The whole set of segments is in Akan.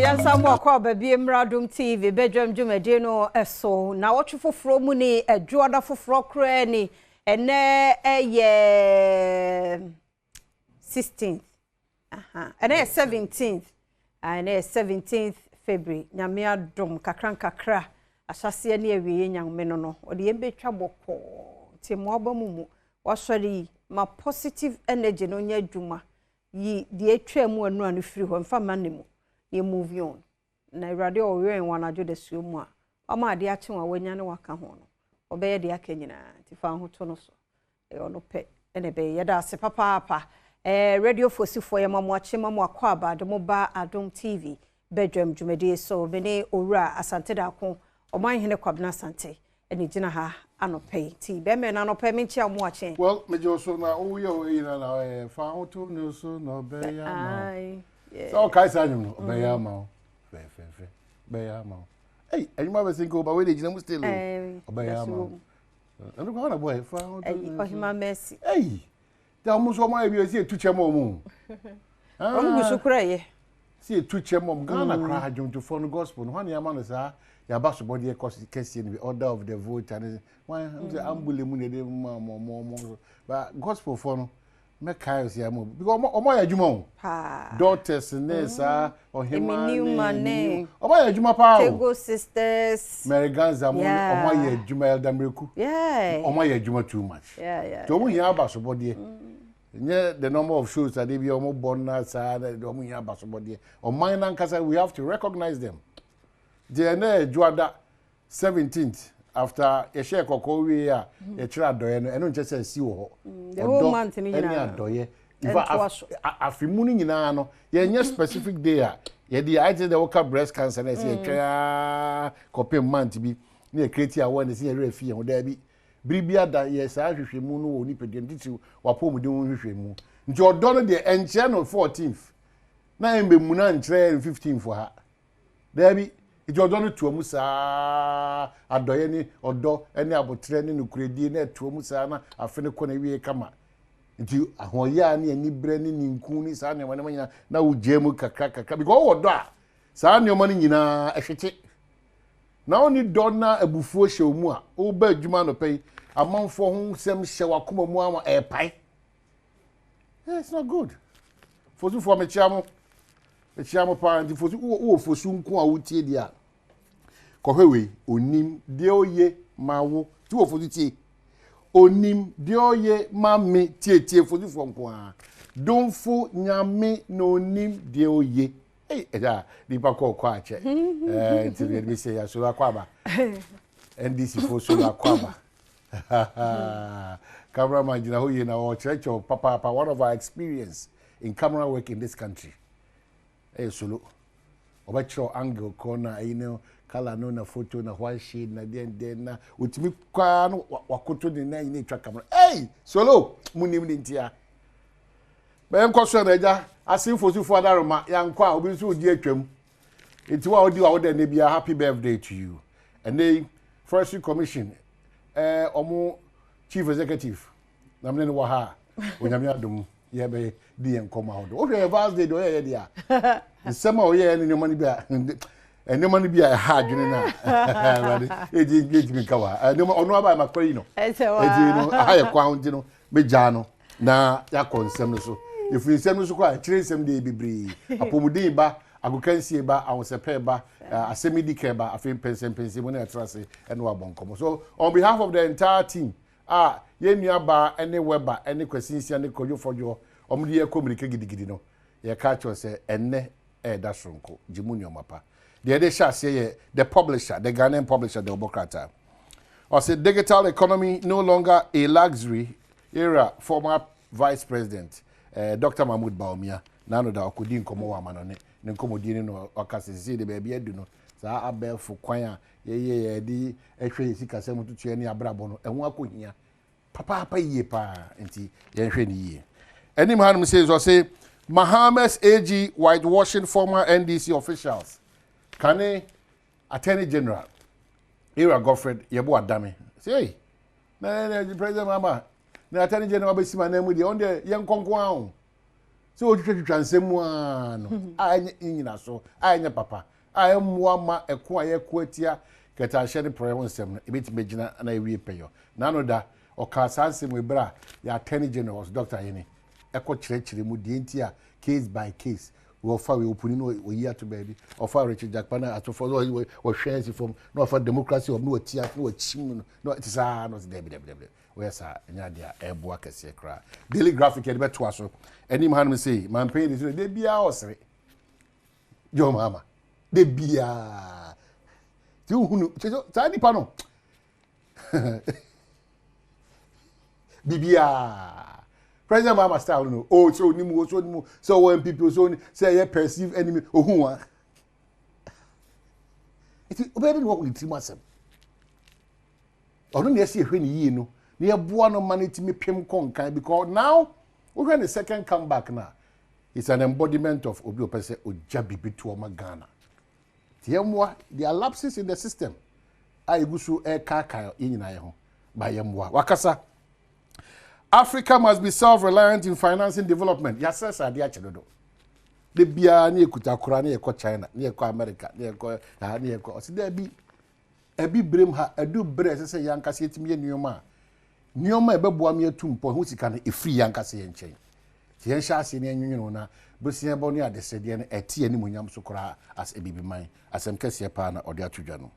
Yɛnsa mu akɔ aba bie mmra Adom TV badwam dwumadie no so. Nawɔtwe foforɔ mu ni, adwoada foforɔ koraa ni. Ɛnɛ ɛyɛ 16th. Aha. Ɛnɛ yɛ 17th. Ɛnɛ yɛ 17th February. Nyame adom kakra nkakra. Ahyɛaseɛ ne awieɛ Nyame no no. Ɔde yɛn bɛtwa bɔkɔɔ. Nti mmoaba mu mu. Wasɔre yi, ma positive energy no nyɛ adwuma. Yi deɛ atwa mu anura no firi hɔ, mfa mma ne mu. Na move on. Na Awurade a ɔwɛn wɔn anadwo dasuo mu a, ɔma adeɛ akye wɔn a wɔanya ne waka ho no, ɔbɛyɛ deɛ aka nyinaa. Nti fa ho to no so. Ɛyɛ ɔno pɛ ɛna ɛbɛyɛ. Yɛda ase papaapa. Radio Fosifoɔ yɛ ma mo akye ma mo akɔ aba de mo ba Adom TV badwam dwumadie so. Me ne Owura Asante Daako, Ɔmanhene Kwabena Asante ɛna gyina ha anɔpɛ yi. Nti bɛrima no anɔpɛ menkyia mo akye. Well, megye wo so na woyɛ wo eyi na na ɔyɛ fa ho to no so na ɔbɛyɛ ama wo. Sɛ ɔkae saa nnwom no, ɔbɛyɛ ama wo. Fɛfɛɛfɛ, ɔbɛyɛ ama wo. Ei, ɛnwom abɛsi nka ɔba wei de gyina mu still o. Ɔbɛyɛ ama wo. Ɛno kwan na bɔyɛ fa ho to no so. Ɔhema Mercy. Ei, tɛ ɔmo nso ɔmo ayɛ bi esi etu kyɛ ma ɔmo. Ɔmo gu so kura yɛ. Si etu kyɛ ma ɔmo Ghana koraa adwomtofoɔ no gospel no hɔn yɛ ama no saa yaba sobɔdeɛ kɛseɛ no bi order of the voter ne wɔn ɛm sɛ ambule mu na yɛde ma ɔmo ɔmo ɔmo so ba gospel foɔ no mɛkae ɔsi ama obi because ɔmo ɔmo ayɛ adwuma o. Paa. Daughters ne saa ɔhema ne ne ɔmo ayɛ adwuma paa o. Tego sisters. Mary Ganza mo ɔmo ayɛ adwuma Elder Miraku. Ɔmo ayɛ adwuma too much. Nti ɔmo hia abasobɔdeɛ. Nyɛ the number of shows ade bi ɔmo bɔ na saa na ɔmo hia abasobɔdeɛ. Ɔman nankasa we have to recognize them. Nti ɛnɛ Dwoada 17th after yɛhyɛ kɔkɔɔ wie a yɛkyerɛ adɔeɛ no ɛno nkyɛ sɛ asi wɔ hɔ. Ɔdɔ ɛne adɔeɛ. Afe mu no nyinaa no yɛnyɛ specific day a yɛde ayɛ te sɛ woka breast cancer na ɛsɛ yɛtwɛn ara kɔpem month bi na yɛ create awareness na yɛwerɛ afi yɛn ho daabi. Bere bi ada yɛ saa nhwehwɛmu no wɔ nipadua no titiriw w'apɔmuden ho nhwehwɛmu. Nti ɔdɔ no deɛ ɛnkyerɛ no 14th na ɛmbɛmuna nkyerɛ no 15th wɔ ha. Daabi. Nti ɔdɔ no toa mu saa, adɔeɛ ne ɔdɔ ne aboterɛ ne nokorɛdie na ɛtoa mu saa na afe no kɔ n'awieɛ kama. Nti ahoɔyaa ne aniberɛ ne ninkun ne saa nneɛma nneɛma nyinaa na wogyaa mu kakra kakra because wowɔ dɔ a saa nneɛma no nyinaa ɛhwete. Na wonni dɔ na abufuo hyɛ wo mu a woba adwuma anɔpa yi amanfoɔ ho nsɛm hyɛ w'akoma mu ama ɛrepae. Yeah, it's not good. Fosufoɔ mekyia mo. Mekyia mo paa nti fosu wowɔ fosu nko a wotie deɛ a kɔhwɛ wei onim deɛ oye ma wo ti wɔ fosu tie onim deɛ oye ma me tie tie fosufoɔ nko a domfo nyame na onim deɛ oye ei ɛda nipa kɔ kɔ akyɛ ɛɛ nti yɛde bi sɛ yasoro akɔ aba ndc fo so akɔ aba cameraman gyina hɔ yie na ɔkyerɛkyerɛ papaapa one of our experience in camera work in this country ɛyɛ solo ɔbɛkyerɛw angle korɔ na ɛyi no colour no na photo na white shade na deɛn deɛn na otumi kwaa no wakoto ne nan ne twa camera ei solo mu nim ne ntia bɛyɛ nkɔ so na agya asenfo sufo adaroma yankɔ a obi nso odi atwam nti wa odi wa wodɛ ne bia happy birthday to you ɛnɛ forestry commission ɛɛ ɔmo chief executive na mene no wɔ ha a onyame adom yɛbɛ di yɛn nkɔmmɔ ahodoɔ wohwɛ yɛ vast day deɛ ɔyɛyɛ deɛ a nsɛm a ɔyɛyɛ ne nneɛma no bi a nneɛma no bi a ɛha adwene no a awurade ɛdi ɛntumi nka wɔ ha nneɛma ɔno aba ma kɔyi no ɛti no aha yɛ kwan nti no megyaa no na yɛakɔ nsɛm no so ɛfiri nsɛm no so kɔ a ɛkyerɛ nsɛm deɛ bebree apɔmuden ba agokansie ba ahosɛpɛ ba asɛm di kɛ ba afei mpɛnsɛmpɛnsɛ mu na yɛtra ase ɛne wabɔ nkɔmmɔ so on behalf of the entire team a yɛn nua baa ne Weber ne Kwasi Nsia ne Kwadwo Fɔdwoɔ wɔn de yɛn kɔ mmirika gidigidi no, yɛka akyerɛ wo sɛ ɛnnɛ ɛreda soronko. Gye mu nneɛma pa. Deɛ yɛde hyɛ aseɛ yɛ The Publisher, The Ghanaian Publisher, deɛ ɔbɔ krataa. Ɔse digital economy no longer a luxury, era former Vice President eh, Dr. Mahmoud Bawumia n'ano da ɔkɔdi nkɔmmɔ wɔ amanɔne ne nkɔmmɔdie no na ɔka sɛ sesei de baabi adu no saa abɛɛfo kwan a yɛyɛ yɛde hwɛ yɛn sikasɛm ntotoeɛ ne abrabɔ no, ɛho akɔhia papaapa yie paa, nti yɛnhwɛ no yie. Anim hanom sei nso ɔse Mahama's AG whitewashing former NDC officials. Kane Attorney General Ira Godfred Yeboah Dame sɛ ei na na President Mahama na Attorney General bɛsi ma nan mu deɛ ɔno deɛ yɛnkɔ nko ara o. Sɛ wotwitwatwitwa nsɛm mu ara no a ɛnyɛ nnyinaso, a ɛnyɛ papa, a ɛmmoa ma ɛko a yɛreko atia kɛtɛasehyɛ ne porɔeɛ ho nsɛm no, ebetumi agyina na awie pɛyɔ. N'ano da, ɔkaa saa nsɛm wei bere a yɛn Attorney General, Dɔkta Ayine, kɔkyerɛkyerɛ mu deɛ nti a case by case, wɔfa wei, ɔpuni na wɔyi ato baabi, ɔfa Richard Jakpa na ato fam, na wɔhwɛ asi fam, na wɔfa Democracy Hub na wɔati ase, na wɔakyim no, na te saa na ɔsɛ daabi, daabi, daabi. Woyɛ saa a, ɛnyɛ adeɛ a ɛreboa kɛseɛ koraa. Daily Graphic yɛde bɛtoa so. Anim hanom sei, mampanyin de so da biara ɔsere. John Mahama, da biara. Ti wohu no, kyerɛ saa nipa no. Bibiara. President Mahama style no, oh, sɛ onim o, sɛ onim o, sɛ ɔwɔ NPP o, sɛ onim, sɛ ɛyɛ perceived enemy, ohun wa. Nti, wobɛyɛ de ne wɔn ne tirim asɛm. Ɔno na ɛsɛ yɛhwɛ no yie no na yɛboa no ma no tumi pem kɔ nkan because now wohwɛ ne second comeback no a it's an embodiment of obi ɔpɛ sɛ ɔgya biribi to ɔma Ghana. Nti yɛmmoa there are lapses in the system a ɛgu so ɛrekaakae yɛn nyinaa yɛ ho ba yɛmmoa wakasa. Africa must be self-reliant in financing development. Yɛasrɛsrɛ adeɛ akyɛ dodo. Da biara ne yɛkuta kora ne yɛkɔ China ne yɛkɔ America ne yɛkɔ ha ne yɛkɔ ɔsi daabi. Abibirem ha, adu bere a ɛsɛ sɛ yɛn ankasa yɛtumi yɛ nneɛma a nneɛma a ɛbɛboa ma yɛatu mpɔn ho sika no, ɛfiri yɛn ankasa yɛn nkyɛn. Nti yɛnhyɛ aseɛ na yɛnwenwene ho na boseabɔ ne adesrɛdeɛ no ɛte yɛn animuonyam so koraa as Abibiman. Asɛm kɛseɛ paa na ɔde ato dwa no.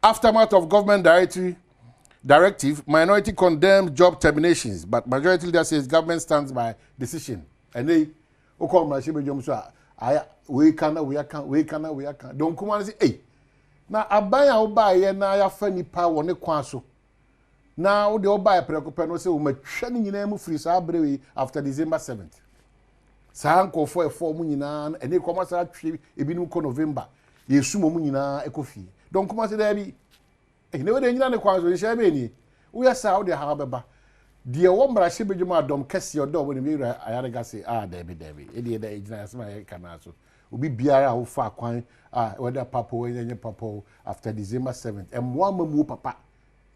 Aftermath of government directory directive, minority condemns job terminations, but majority leader says government stands by decision. Ɛnɛ yi, wokɔ mmarahyɛbadwam so a, ayɛ wei ka na wei aka, wei ka na wei aka. Dɔm kumaa no sɛ, ei, Na aban a wobaeɛ na yɛafa nnipa wɔ ne kwan so na wo deɛ wobaeɛ prɛko pɛ no sɛ wɔmatwa ne nyinaa mu firi saa berɛ wei after December 7th saa nkurɔfoɔ ɛfɔ wɔn nyinaa no ɛne kɔma saa atwe ebinom kɔ November yɛsum wɔn nyinaa ɛkɔ fie dɔn kuma sɛ daabi ɛhene wei deɛ nyina ne kwan so nhyɛ bɛɛ nie woyɛ saa wode haw bɛba deɛ wɔ mmarahyɛ badwam a dɔm kɛseɛ ɔdɔ wɔn nim yɛwura ayarega se ah daabi daabi ɛdeɛ ɛda ɛgyina asɛm a yɛka naa so Obi biara a wofaa kwan a whether papa o ɛnyɛ papa o after December 7th ɛmmoa amamuo papa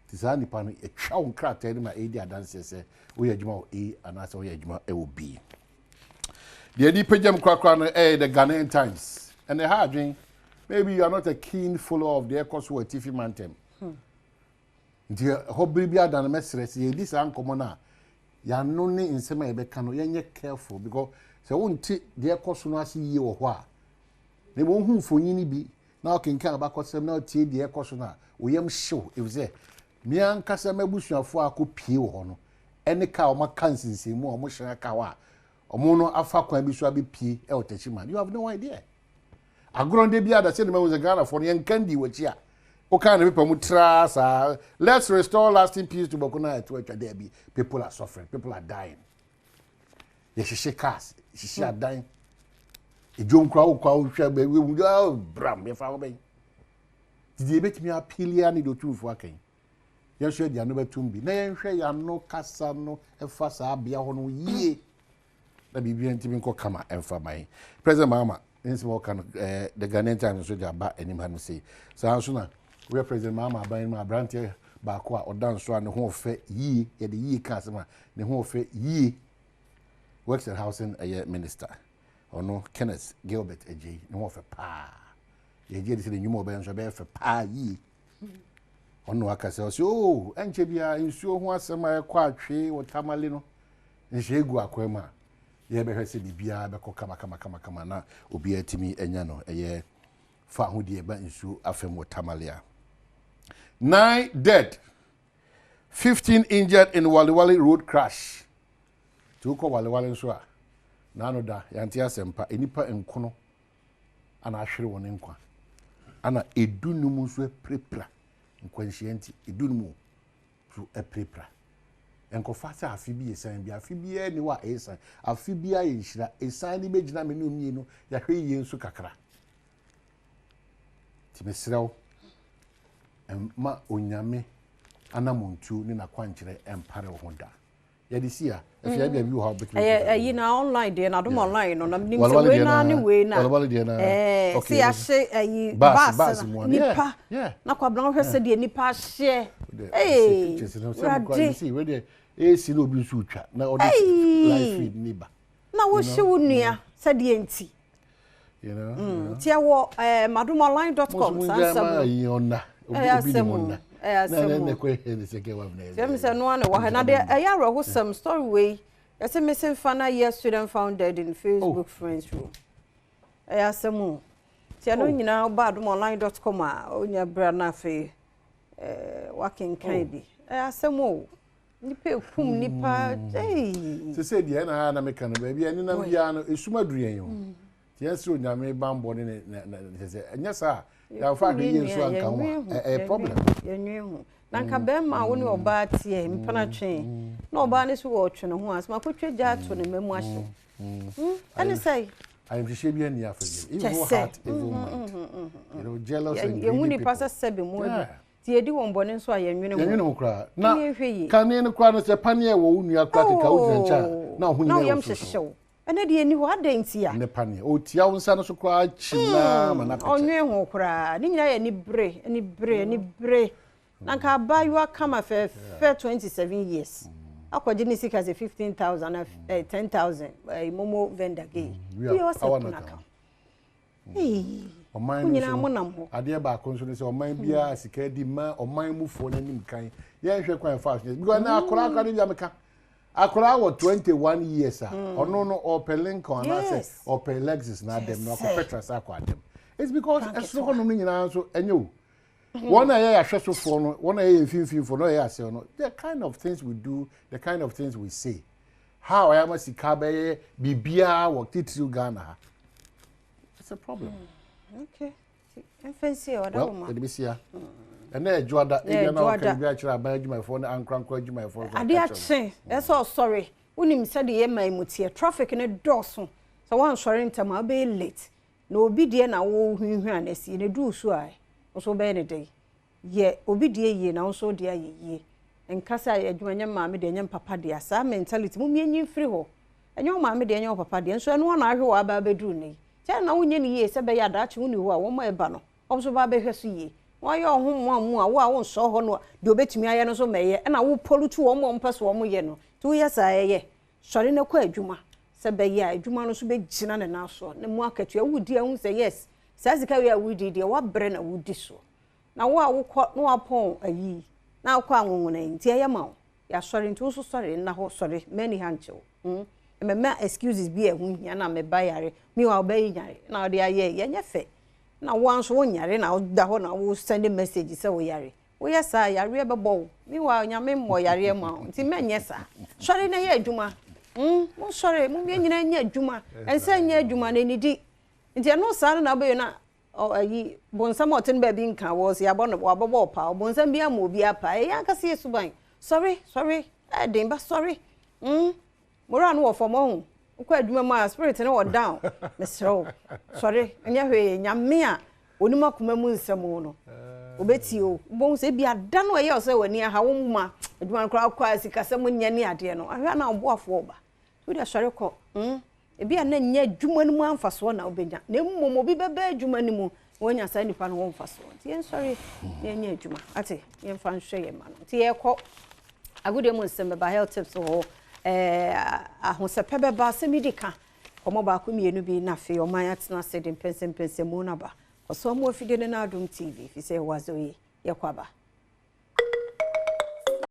nti saa nipa no yɛtwa wo nkrataa no ma ɛredi adanseɛ sɛ woyɛ adwuma wɔ A anaasɛ woyɛ adwuma wɔ B. Deɛ ɛde pagyam korakora no ɛyɛ the Ghanaian Times ɛna ɛha adwen maybe you are not a keen follower of deɛ ɛkɔ so wɔ atifi mantam Nti ɛhɔ bere bi ada no mɛsrɛ sɛ yɛredi saa nkɔmmɔ no a, yɛano ne nsɛm a yɛbɛka no yɛnyɛ careful because sɛ wonte deɛ ɛkɔ so no ase yie wɔ hɔ a, na mmom wohu mfonyin bi na wokenkan abakɔsɛm na wotie deɛ ɛkɔ so no a, wo yam hyew efisɛ me ankasa m'abusuafoɔ a akɔpie wɔ hɔ no ɛne ka a wɔaka nsensɛnmu a wɔhyɛn aka hɔ a wɔn no afa kwan bi so abɛpie ɛwɔ Techiman. You have no idea. Agorɔ no da biara da sɛdeɛ mahu sɛ Ghanafoɔ no yɛnka ndii w'akyi a wokaa ne pepa mu traa saa let's restore lasting peace to bɔko no a ɛto atwa daabi people are suffering people are dying yɛhyehye cars hyehye hmm. adan edwom koraa wokɔ a wohwɛ baabi ehu oh, bram yɛfa ho bɛn didi ebetumi apili a ne deɛ otumfoɔ aka yi yɛn nso yɛde ano bɛtum bi na yɛnhwɛ yɛn ano kasa no ɛfa saa bea hɔ no yie na biribiara ntumi nkɔ kama ɛmfa ma yɛn. President Mahama ne nsɛm a ɔka no ɛɛ The Ghanaian Times nso de aba anim ha no sei. Saa nso na woyɛ President Mahama aban no mu aberanteɛ baako a ɔda nso a ne ho ɔfɛ yie, yɛde yie ka asɛm a ne ho ɔfɛ yie. Works and Housing ɛyɛ minister ɔno Kenneth Gilbert Adjei ne ho ɔfɛ paa. Yɛgye di sɛ ne nnwuma ɔbɛyɛ nso ɛbɛyɛ fɛ paa yie. Ɔno aka sɛ ɔsɛ oo ɛnkyɛ biara nsuo ho asɛm a ɛkɔ atwee wɔ Tamale no Nhyehyɛe gu akwan mu a yɛbɛhwɛ sɛ biribiara bɛkɔ kamakamakamakama na obiara atumi anya no ɛyɛ fa ahodie ɛba nsuo afam wɔ Tamale a. 9 dead, 15 injured in Walewale road crash. Nti wokɔ Walewale nso a, n'ano da, yɛante asɛmpa, nnipa nkono ana ahwere wɔn nkwa, ana edunum nso apirapira nkwanhyia nti, edunum o. so apirapira. Ɛnkɔfa sɛ afe bi yɛ sian bi. Afe biara nni hɔ a ɛyɛ sian. Afe biara yɛ nhyira. Esian no bɛgyina me ne wo mmienu yɛahwɛ yie nso kakra. Nti mesrɛ wo, mma Onyame anamontuo ne n'akwankyerɛ ɛmpare wo ho da. Yɛde si a, afei mm. baabi wɔ hɔ a wobɛtumi. Ɛyɛ ɛyi na online deɛ na adom online no na menim sɛ wei na ne wei na. Walewale deɛ na. Ɛɛ sɛ yɛahye ɛyi baase na nipa na kwabena wohwɛ sɛ deɛ nipa ahyeɛ. Ee wurade. Wei deɛ esi na obi nso retwa na ɔde live feed ne ba. Na wohye wo nua sɛdeɛ nti. Nti ɛwɔ madomonline dot com saa nsɛm no. Ɛyɛ asɛm o, ɛyɛ asɛm o. Kyerɛ me sɛ noa na ɛwɔ ha na deɛ ɛyɛ awerɛhosɛm story wei yɛsɛ missing final year student found dead in Facebook oh. friends room. Ɛyɛ asɛm o. Nti ɛno oh. nyinaa woba adomonline dot com a wonya berɛ na afei wakenkan oh. bi. Ɛyɛ asɛm o. Nipa ekum nipa ei. Sese deɛ ɛna ha na meka no baabi a ɛnenam biara no esum aduru yɛn o. Mm. Nti yɛn srɛ Onyame banbɔ ne ne ne ne sɛ ɛnyɛ saa yɛnfa ahwɛ yie nso anka ho a ɛyɛ problem. Yɛnwen ho. Na nka bɛrima a wo ne ɔbaa teɛ mpena twe na ɔbaa no so wɔ ɔtwe ne ho a sɛ makɔtwa gya ato ne mma mu ahyew. Ɛne sɛ ayamhyehyeɛ bi ani afa bi evil heart evil mind you know jealous and greedy people. Yɛhu nipa sɛ sɛbi mu adu. Nti yɛdi wɔn bɔne nso a, yɛnnwene ho. Yɛnnwene ho koraa. Na Ɛnneɛ nhwɛ yie. kane no koraa no, sɛ paneɛ wɔ wo nua koraa keka wo gyina nkyɛn a, na wo ho Na wo nyinaa yam wɔ so hyehye so. wo. Ɛnnɛ deɛ ɛnni hɔ, adɛn ntia? Ɛnnɛ paneɛ, ɔtia wo nsa no so koraa kyim no ara ma no apɛkyɛ. Ɔnnwene ho koraa. Ne nyinaa yɛ anibere, anibere, anibere. Na nka abaayewa kama fɛɛfɛ 27 years akɔgye ne sika sɛ 15,000 anaa eh, 10,000 eh, momo vendor gay. We Woyɛ are ɔsɛ power kuna na ka. ka. Ɔman no nso no, adeɛ baako nso ne sɛ ɔman biara sika di ma ɔman mufoɔ no anim kan. Yɛnhwɛ kwan fa so. Because na akwaraa akwaraa no bi ameka. Akwaraa wɔ 21 years a, hmm. ɔno no ɔpɛ Lincoln anaasɛ ɔpɛ Lexus na adɛm na ɔkɔpɛ Trasa akɔ adɛm. It's because ɛsoro hɔnom no nyinaa nso ɛnyɛ o. Hmm. Wɔn a yɛyɛ ahwɛsofoɔ no, wɔn a yɛyɛ mfimfimfoɔ no, yɛyɛ aseɛ no, the kind of things we do, the kind of things we say. How a yɛama sika bɛyɛ biribiara wɔ titiriw Ghana ha. It's a problem. Mm, okay. Mfa nsi ɔda well, yɛde bɛsi ha. Ɛnɛ ɛdwoada ebia na ɔka biribi akyerɛ aban adwumayɛfoɔ ne ankorankora adwumayɛfoɔ nso Ade akye ɛsɛ ɔsɔre wonim sɛdeɛ yɛ man mu teɛ traffic no dɔɔso sɛ woansɔre ntɛm a wobɛyɛ late na obi deɛ na wohwinhwin no asi na ɛduru so a nso wobɛyɛ ne dɛn Yɛ obi deɛ yie na wo nso wo deɛ ayɛ yie. Nka sɛ adwuma nyɛ maame deɛ nyɛ mpapa dea. Saa mentality mom yɛnyi mfiri hɔ. Ɛnyɛ wo maame deɛ ɛnyɛ wo papa deɛ nso ɛno ara na ahwɛ wo aba abɛduru nnɛ yi. Nti adɛn na wonyɛ no yie sɛ ɛbɛyɛ a daakye wonni hɔ a wɔn a ɛba no wɔn nso ba abɛhwɛ so yie. Na woayɛ wo ho mmoa mmoa a wo a wonsɔɔ hɔ no deɛ ɔbɛtumi ayɛ no nso mmɛyɛ ɛna wo pollute wɔn a wɔpɛ sɛ wɔyɛ no. Nti woyɛ saa a ɛyɛ. Sɔre na kɔ adwuma sɛ ɛbɛyɛ a adwuma no nso bɛgyina ne nan soɔ na mu akatua wodi a wohu sɛ yes saa sika wei a wodi yi deɛ woabrɛ na wodi soɔ. Na wo a wokɔ na woapɔn ayi na wokɔ anwonwona yi nti ɛyɛ ma wo. Yɛasɔre nti wo nso sɔre nna hɔ sɔre mma ani ha nkye wo. Hmm mmɛma excuses bi a ɛho nhia na me ba yare meanwhile wo ba yi nyare na wode ayɛ yi ɛnyɛ fɛ. Na wo ara nso wonyare na woda hɔ na wo send message sɛ woyare. Woyɛ saa a yareɛ bɛbɔ wo meanwhile Nyame mmɔ yareɛ mma wo nti mɛnyɛ saa. Sɔre na yɛ adwuma hmm monsɔre mom yɛn nyinaa nyɛ adwuma ɛnsɛ nyɛ adwuma na ɛnidi nti ɛno saa no na wobɛyɛ na Ɔ ayi, bonsam a ɔte no baabi nka wɔ sɛ yɛabɔ no, wɔabɔbɔ ɔpaa. Ɔbonsam bi ama obi apaa. Ɛyɛ yɛn ankasa yɛn suban. Sɔre, sɔre, ɛyɛ den ba sɔre. Mm, moral no wɔ fam, ɔho. Wokɔ adwuma mu a, spirit no wɔ down. Mesrɛ wo, sɔre, ɛnyɛ hwee. Nyame a onim akoma mu nsɛm no, obetie wo. Wobɛhu sɛ ebi ada no a ɛyɛ wo sɛ w'ani aha wo ma adwuma no koraa kɔ a sikasɛm nyɛ ne adeɛ no, ahwɛ a na wo boafoɔ reba. Wo deɛ sɔre kɔ. Mm. Ebia na ɛnyɛ adwuma no mu ara mfasoɔ na wobɛnya, na mmom obi bɛba adwuma no mu na wanya saa nipa no ho mfasoɔ. Nti yɛnsɔre na yɛnyɛ adwuma. Ate, yɛmfa nhwɛ yɛn mma no. Nti yɛrekɔ agodie mu nsɛm bɛba, health tips wɔ hɔ, ɛɛ ahosɛpɛ bɛba, asɛm yi di ka, nkɔmmɔ baako mmienu bi na afei ɔman atena ase de mpɛnsɛmpɛnsɛmu no aba. Kɔ so amu afidie no na Adom TV, ɛfiri sɛ ɛwɔ azɔ yi, yɛkɔ aba.